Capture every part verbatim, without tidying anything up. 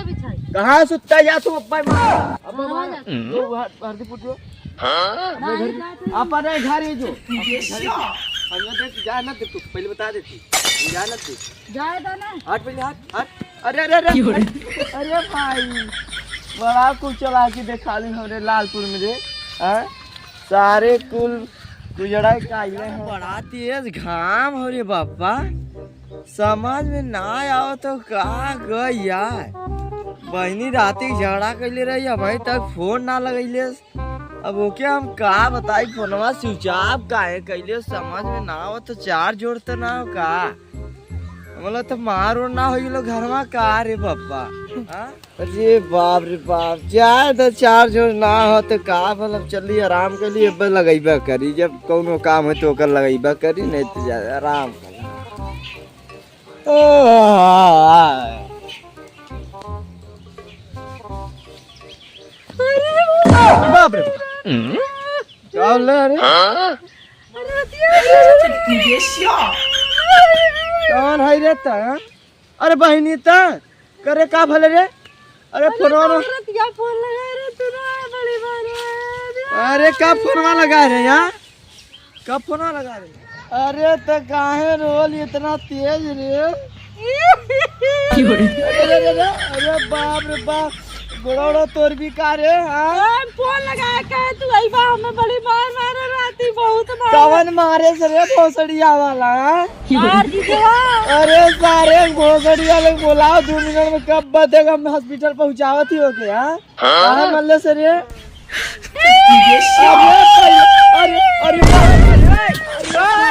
बिछाई। कहाँ सुत्ता जा तू, अब्बा मार। अब्बा कहाँ मार। जा तू? जो हर-, हरदीपुर जो। हाँ? नहीं घर, जाते हैं। अपने घर ही जो। हम लोग देख, जा ना दे तू, पहले बता देती। हम जा ना दे। जाए दो ना। हट पहले, हट, हट। अरे, अरे, अरे, क्यों रे? अरे भाई, बड़ा कुछ चला के देखा ले हमरे लालपुर में रे। हाँ? सारे कुल गुजराई का आइले हैं। बड़ा तेज घाम हो रे बापा, समझ में ना आओ तो का गई यार। बहिनी राती झगड़ा कैले रही, अबहीं तक फोन ना लगैले। अब ओके हम का बताई, फोनवा स्विच ऑफ काहे कैले, समझ में ना आओ तो चार्ज जोड़ते ना हो का। मतलब तो मार उर ना हो गेलो घरवा का रे बापा। हाँ? अरे बाप रे बाप, जाए तो चार्ज उर्ज ना हो तो का, मतलब चली आराम के लिए अब लगैबा करी, जब कौनो काम है तो ओकर लगैबा करी, नहीं तो जा आराम करी। ओ, बाप रे बाप। का होले रे? कौन है रे ता? अरे बहिनी ता, करे का भले रे? अरे अरे फोनवा में। औरत क्या फोन लगा रहे तू ना, बड़ी बात है। अरे का फोनवा लगा रहे यार? का फोनवा लगा रहे? अरे तो काहे रोल इतना तेज रे? क्यों रे? अरे, अरे, अरे, अरे बाप रे बाप, गोड़ो गोड़ो तोर भी का रे, हाँ? ए, फोन लगा के तू आई बा, हमें बड़ी मार मारे राती, बहुत मार। कवन मारे से रे भोसड़िया वाला, हाँ? मार दीजिए। अरे सारे भोसड़ी वाले को बुलाओ, दो मिनट में कब बतेगा, हम हॉस्पिटल पहुंचावत ही होके, हाँ? हाँ? काहे मरले से रे? अरे, अरे, अरे, अरे, अरे,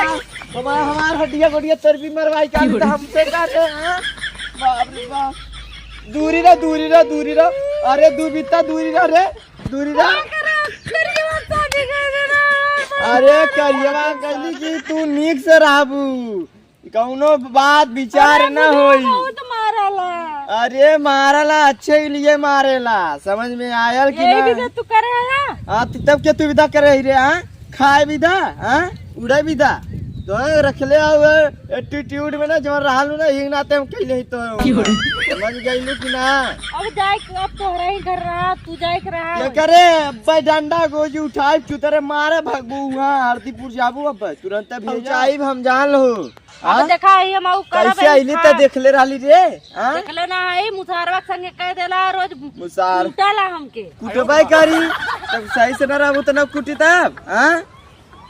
हमार, हमार हड्डिया गोडिया चर्बी मरवाई का, तो हमसे का रे, हाँ? बाप रे बाप। दूरी रह, दूरी रह, दूरी रह। अरे, दू बित्ता दूरी रह रे, दूरी रह। अरे, करियवा कहली कि तू नीक से रहबू। कौनो बात विचार अरे, ना मुझे होई। बहुत मारला। अरे मारला, अच्छे के लिए मारेला, समझ में आयल कि यही ना? भी तो तू करे है ना? हाँ, तू तब के तू विदा करे ही रे, हाँ? खाए विदा, हाँ? उड़े विदा। तो रखले हुए एटीट्यूड में ना, जवन रहलू ना, यही नाते हम कहले ही तो। क्यों रे? समझ गइलू कि ना? अब जाए के, अब तोहरा ही घर रहा, तू जाए के रहा। क्या करे? अब्बे डंडा गोजी उठाई, चुतरे मारे भगबू, वहाँ हरदीपुर जाबू, अब्बे तुरंत अब भेजा। जाइब हम जान लो। अब हाँ? देखा है, हम आऊ करब कैसे है, आइली हाँ। त देखले रहली रे, हाँ? देखले ना है, मुसारवा के संगे कह देला, रोज मुसार। कुटेला हमके। कुटबे करी, तब सही से ना रहबू त ना कुटी तब, हाँ?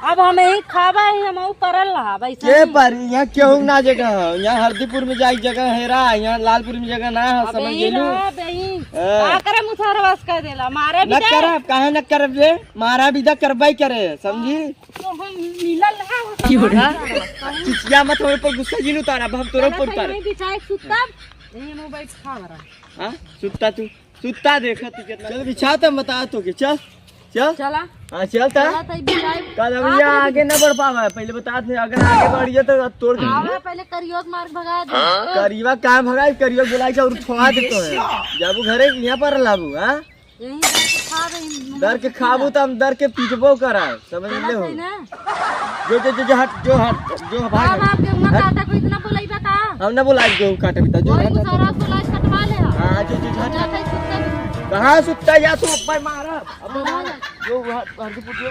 अब हम यही खाबा है, हम आऊ परल रहा, वैसे के ही। पर, यहाँ केहू ना जगह है, यहाँ हरदीपुर में जाए जगह है रा, यहाँ लालपुर में जगह ना है, अब समझ यही गेलू? रहा, अब यही। हाँ। का करे मुसारवा से कह देला, मारे भी न दे। करब, काहे न करब रे, मारा विदा करबे करे, समझी? तो हम मिलल ना हो। की हो रहा? हाँ? चिचिया मत, हमरे पर गुस्सा जिन उतारा, अब हम तोरे चला ऊपर तो उतार। यहीं बिछाए सुतब। यहीं हम बैठ खा रहा। हाँ? सुत्ता तू, सुत्ता देखा तू कितना। चल बिछा, तब बता तो के, चल, चल। चला। हाँ, चल ता। चला तो बिछाए। कल हम आप यहाँ लोग आगे ना बढ़ पावा, पहले बता दे, अगर आगे बढ़िए तो अब तोड़ देंगे। आवा, पहले करियो के मार भगा दे। करिया कहाँ भगाई, करिया बोलाई के और ठोआ देते हैं। जाबू घरे, यहाँ पर लाबू, हाँ? यहीं दर के खा रही हूँ। दर के खाबू त हम दर के पीटबो करा, समझ चला ले हो। सही ना। जो, जो, जो, जो, हट, जो, हट, जो, भाग, बाप, हट। बाप के उन्ना हट। काटा को इतना बोलाई बा का? हम ना बोलाई, जो काटे बिता, जो, कोई हट, हट, मुसहरा हट। को लाज कटवा ले हा। हाँ, जो, जो, हट, जा हट। भाई सुत्ता भी। कहाँ सुत्ता या तू, अब्बा मारा, अब्बा हाँ। मारा। जो, हट, हट, हट, जो।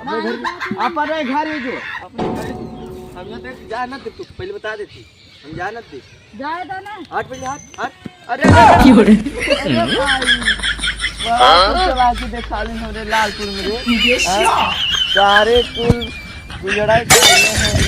अपने नहीं, घर, नहीं, नहीं। अपने घर ही जो, अपने घर ही जो। हम ना देख, जा ना दे तू, पहले बता देती। हम जाए ना दे। जाए दो ना। हट पहले, हट, हट। अरे, अरे, अरे। क्यों रे? अरे भाई। बाप रे, चला के देखा ले हमरे लालपुर में रे। हाँ? सारे कुल गुजराई के आइले हैं।